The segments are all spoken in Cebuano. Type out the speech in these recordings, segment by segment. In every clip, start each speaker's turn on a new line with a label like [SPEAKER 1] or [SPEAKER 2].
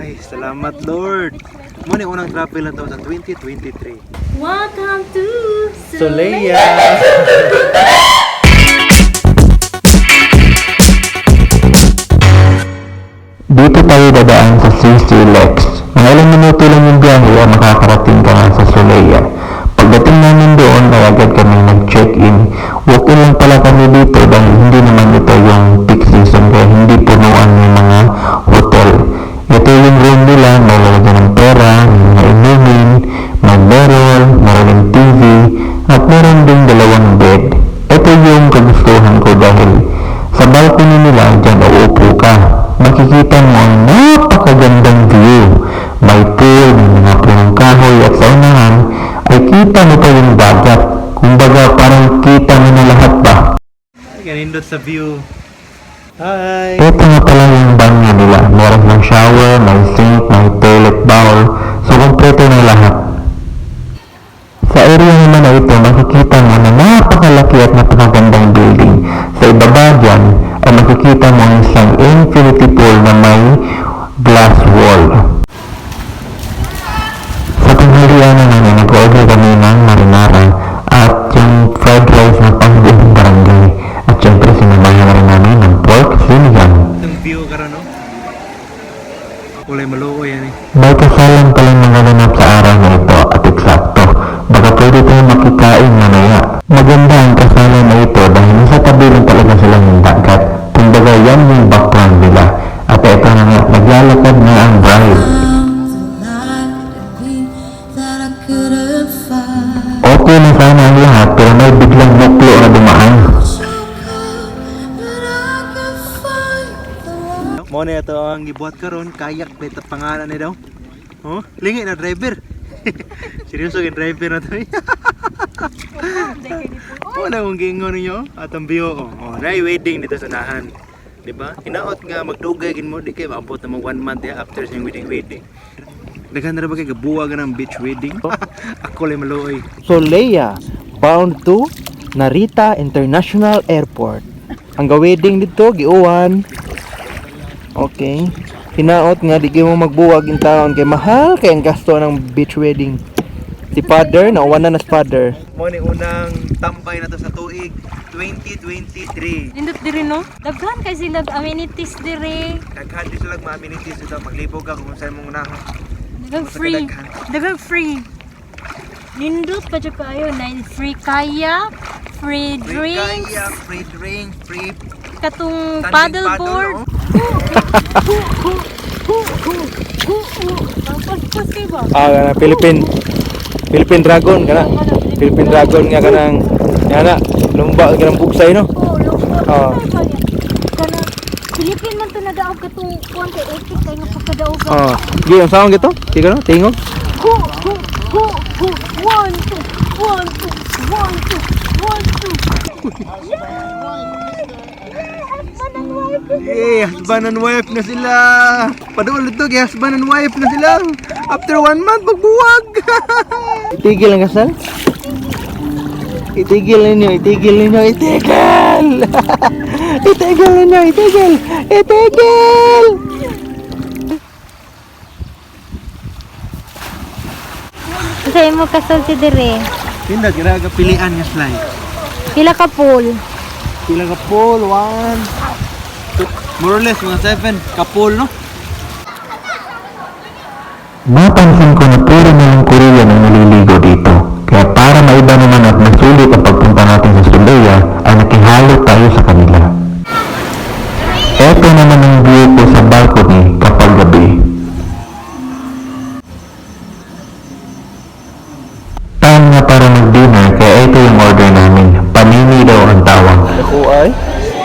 [SPEAKER 1] Ay, salamat, Lord. Mao ni unang travel na to sa 2023.
[SPEAKER 2] Welcome to
[SPEAKER 1] Soleia!
[SPEAKER 3] Dito tayo dadaan sa CC Lex. Mga ilang minuto lang yung biyahe ay makakarating ka na sa Soleia. Pagdating namin doon ay agad kami nag-check-in. Walk-in lang pala kami dito dahil hindi naman ito yung peak season kaya hindi punuan yung mga hotel. Ito yung room nila, may lalagyan ng pera, may mga inumin, may mirror, maraming TV, at meron ding dalawang bed. Ito yung kagustuhan ko dahil sa balcony nila, dyan uupo ka. Makikita mo ang napakagandang view. May pool, may mga punong kahoy at sa unahan ay kita mo pa yung dagat. Kumbaga, parang kita mo na lahat ba?
[SPEAKER 1] Ay, kanindot sa view. Hi!
[SPEAKER 3] Ito nga pala yung banyo nila. Meron ng shower, may sink, may toilet bowl. So, kompleto na lahat. Sa area naman na ito, makikita mo na napakalaki at napakagandang building. Sa ibaba dyan, ay makikita mo ang isang infinity pool na may glass wall. Sa tanghalian naman ay nag-order kami ng marinara at yung fried rice na pang buong barangay. At syempre sinamahan na rin namin ng pork sinigang.
[SPEAKER 1] Itong view karon, no? Kulay maluoy yan eh.
[SPEAKER 3] May kasalan palang mga ganap sa araw na ito at eksakto. Baka pwede tayong makikain mamaya. Maganda ang kasalan na ito dahil nasa tabi lang talaga sila ng dagat. Kumbaga, yan yung background nila. At ito na nga, naglalakad na ang bride.
[SPEAKER 4] That I couldn't find.
[SPEAKER 3] Okay na sana ang lahat pero may biglang muklo na dumaan.
[SPEAKER 4] But I could find the one.
[SPEAKER 1] Mo na ito ang gibuhat karon, kayak ba ito pangalan ni daw? Oh, lingi na driver. Seryoso yung driver na to, eh. Wala akong giingon ninyo at ang view, oh. Oh, na wedding dito sa nahan. Di ba? Hinaot nga magdugay gin mo di kay maabot na mag one month ya after sa wedding wedding. Daghan na ba kay gabuwag ng beach wedding? Ako lay maluoy.
[SPEAKER 5] Soleia, bound to Narita International Airport. Ang ga-wedding dito, giuwan. Okay. Hinaot nga, di kayo mo magbuwag in taon kay mahal kay ang gasto ng beach wedding. Si father, nauwan na na si father.
[SPEAKER 1] Mo ni unang tambay na to sa tuig 2023.
[SPEAKER 2] Nindot diri, no? Daghan kay sila amenities diri.
[SPEAKER 1] Daghan di sila mga amenities dito, maglibog ka kung saan mong unahon.
[SPEAKER 2] Daghang
[SPEAKER 1] Basta
[SPEAKER 2] free.
[SPEAKER 1] kadaghan.
[SPEAKER 2] Daghang free. Nindot pa jud kaayo na free kayak, free
[SPEAKER 1] Free
[SPEAKER 2] drinks,
[SPEAKER 1] kayak, free drink, free
[SPEAKER 2] katong
[SPEAKER 1] standing
[SPEAKER 2] paddle
[SPEAKER 1] paddle,
[SPEAKER 2] board.
[SPEAKER 1] Oh.
[SPEAKER 2] Paspas kay ba?
[SPEAKER 5] Ah, kana Philippine Philippine Dragon kana. Philippine Dragon nga kanang nga na lumba kanang bugsay, no.
[SPEAKER 2] Oh, lungkot.
[SPEAKER 5] Ah.
[SPEAKER 2] Kana Philippine man to nadaog katong kuan kay epic kay nga pagkadaog.
[SPEAKER 5] Oh, gi ang saon gito? Tigo no, tingog.
[SPEAKER 2] Hu hu hu hu, one two one two one two one two. Yeah! Husband and wife.
[SPEAKER 1] Yay, husband and wife na sila. Paduol dito kay husband and wife na sila. After one month, magbuwag.
[SPEAKER 5] Itigil ang kasal? Itigil ninyo, itigil ninyo, itigil! Itigil ninyo, itigil! Itigil!
[SPEAKER 2] Sa imo kasal si dire.
[SPEAKER 1] Tinda, gira ka pilian nga slide.
[SPEAKER 2] Pila ka pool?
[SPEAKER 1] Pila ka pool? One, two, more or less, mga seven ka pool, no?
[SPEAKER 3] Napansin ko na puro na lang Korean ang naliligo dito. Kaya para maiba naman at masulit ang pagpunta natin sa Soleia, ay nakihalo tayo sa kanila. Ito naman ang view ko sa balcony kapag gabi. Time na para mag-dinner kaya ito yung order namin. Panini daw ang tawag.
[SPEAKER 5] Ako ay,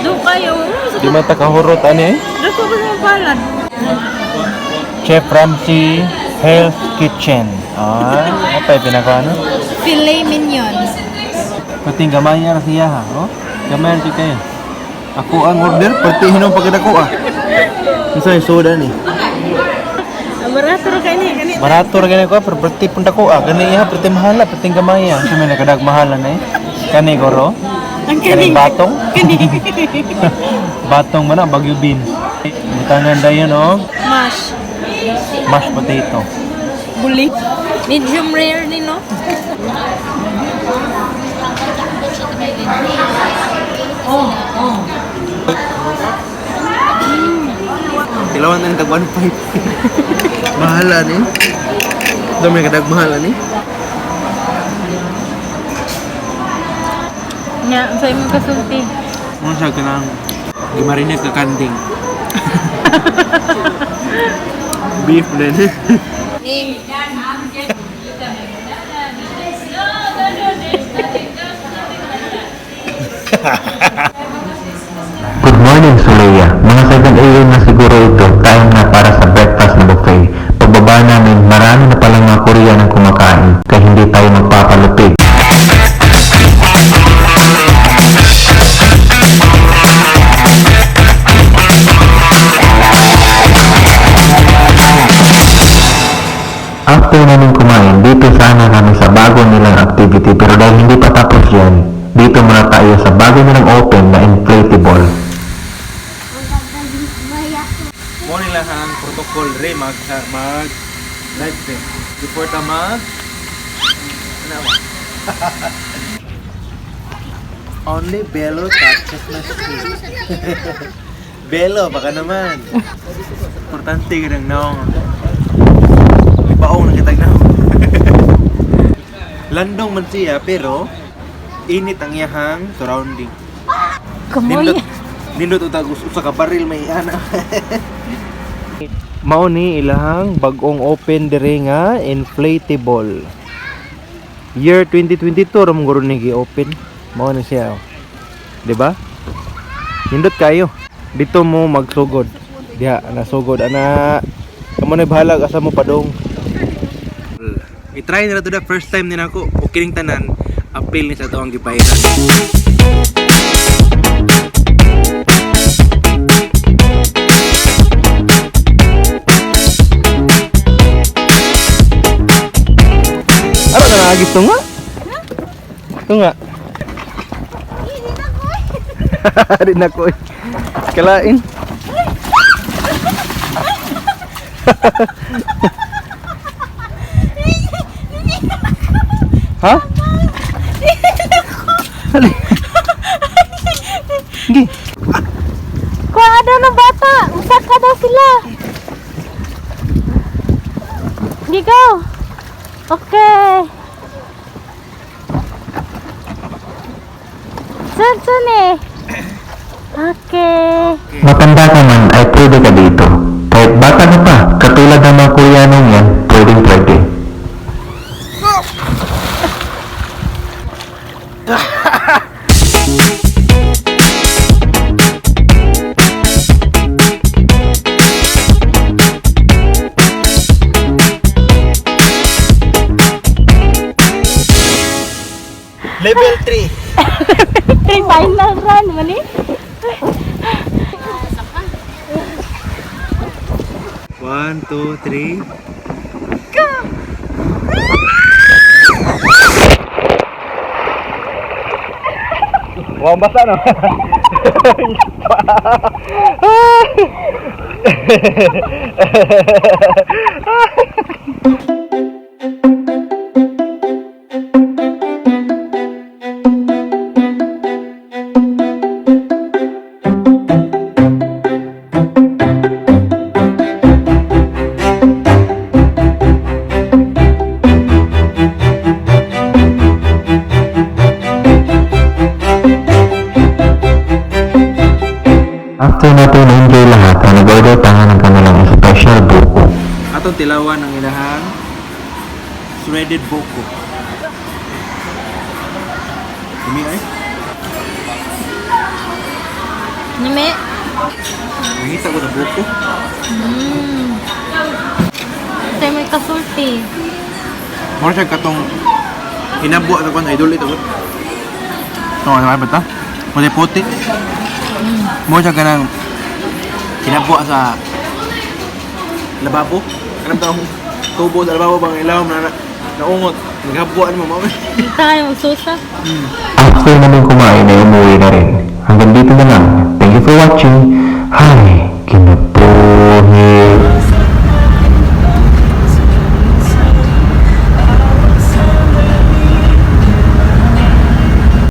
[SPEAKER 2] Do kayo.
[SPEAKER 5] di man ta kahurot ani eh.
[SPEAKER 2] Dako ko sa palad.
[SPEAKER 5] Chef Ramsey Health Kitchen. Ah, apa yung pinaka ano?
[SPEAKER 4] Filet mignon.
[SPEAKER 5] Pating gamay ra siya ha, oh. Gamay ra siya kayo. Ako ang order, pati hinom pagkadako ah. Unsa yung soda ni?
[SPEAKER 2] Barato ra kay ni kani.
[SPEAKER 5] Barato ra gani ko, pero perti pun dako ah. Gani iya, perti mahala, perti gamay ah. Sa may nakadag mahala na eh. Kani goro.
[SPEAKER 2] Ang
[SPEAKER 5] Kani batong. Batong man ang Bagyo beans. Butangan dayon og
[SPEAKER 2] Mash.
[SPEAKER 5] Mashed potato.
[SPEAKER 2] Buli. Medium rare ni, no?
[SPEAKER 5] Tilawan na tag 1.5. Mahal ani. Dami kadag mahal ani.
[SPEAKER 2] Nya, sa imong kasulti.
[SPEAKER 5] Mo siya kanang gimarinate ka kanding. Beef din.
[SPEAKER 3] Good morning, Suleya. Mga 7 a.m. na siguro ito, time na para sa breakfast na buffet. Pagbaba namin, marami na palang mga Korean ang kumakain, kaya hindi tayo magpapalupig. After namin kumain, dito sana kami sa bago nilang activity, pero dahil hindi pa tapos yan, dito muna tayo sa bago nilang open na inflatable.
[SPEAKER 5] Mo nila ang protocol re mag mag live stream. Before ta mag ano ba? Only Bello touches my skin. Bello, baka naman. Importante ka ng naong. Ibaong na kitag naong. Landong man siya, pero init ang iyahang surrounding.
[SPEAKER 2] Kamoy.
[SPEAKER 5] Nindot, nindot utag usa ka baril may ana. Mao ni ilahang bag-ong open dire nga inflatable. Year 2022 ra man guro ni gi-open. Mao ni siya. Oh. 'Di ba? Nindot kayo. Dito mo magsugod. Diha nasugod ana. Kamo na bahalag asa mo padong. I-try nila to the first time nila ako. O kining tanan appeal ni sa to ang gibayran. Ano na lagi tunga? Tunga. Di na ko. Kalain. Ha? Hali. Gi.
[SPEAKER 2] Kuha daw ng bata. Usaka daw sila. Gigo. Okay. Sun, sun eh. Okay.
[SPEAKER 3] Matanda ka man ay pwede ka dito. Kahit bata ka pa, katulad ng mga Koreanong yan, pwedeng pwede.
[SPEAKER 5] Level 3.
[SPEAKER 2] Three final run, mani?
[SPEAKER 5] 1, 2, 3. Go! Wow, basa no?
[SPEAKER 3] After natin na-enjoy lahat, ay nag-order tayo ng kanilang special buko.
[SPEAKER 5] Atong tilawan ang ilahang shredded buko. Kumi ay?
[SPEAKER 2] Nime.
[SPEAKER 5] Nangita ko sa buko.
[SPEAKER 2] Tayo may kasulti.
[SPEAKER 5] Mura siya katong hinabwa sa kwan idol ito. Ito ano ba ta? Puti-puti. Mura siya kanang hinabwa sa lababo. Kanang taong tubo sa lababo bang ilawom na naungot. Naghabwaan mo mao.
[SPEAKER 2] Tayo magsusa.
[SPEAKER 3] After namin kumain ay umuwi na rin. Hanggang dito na lang. Thank you for watching. Hi, kinap.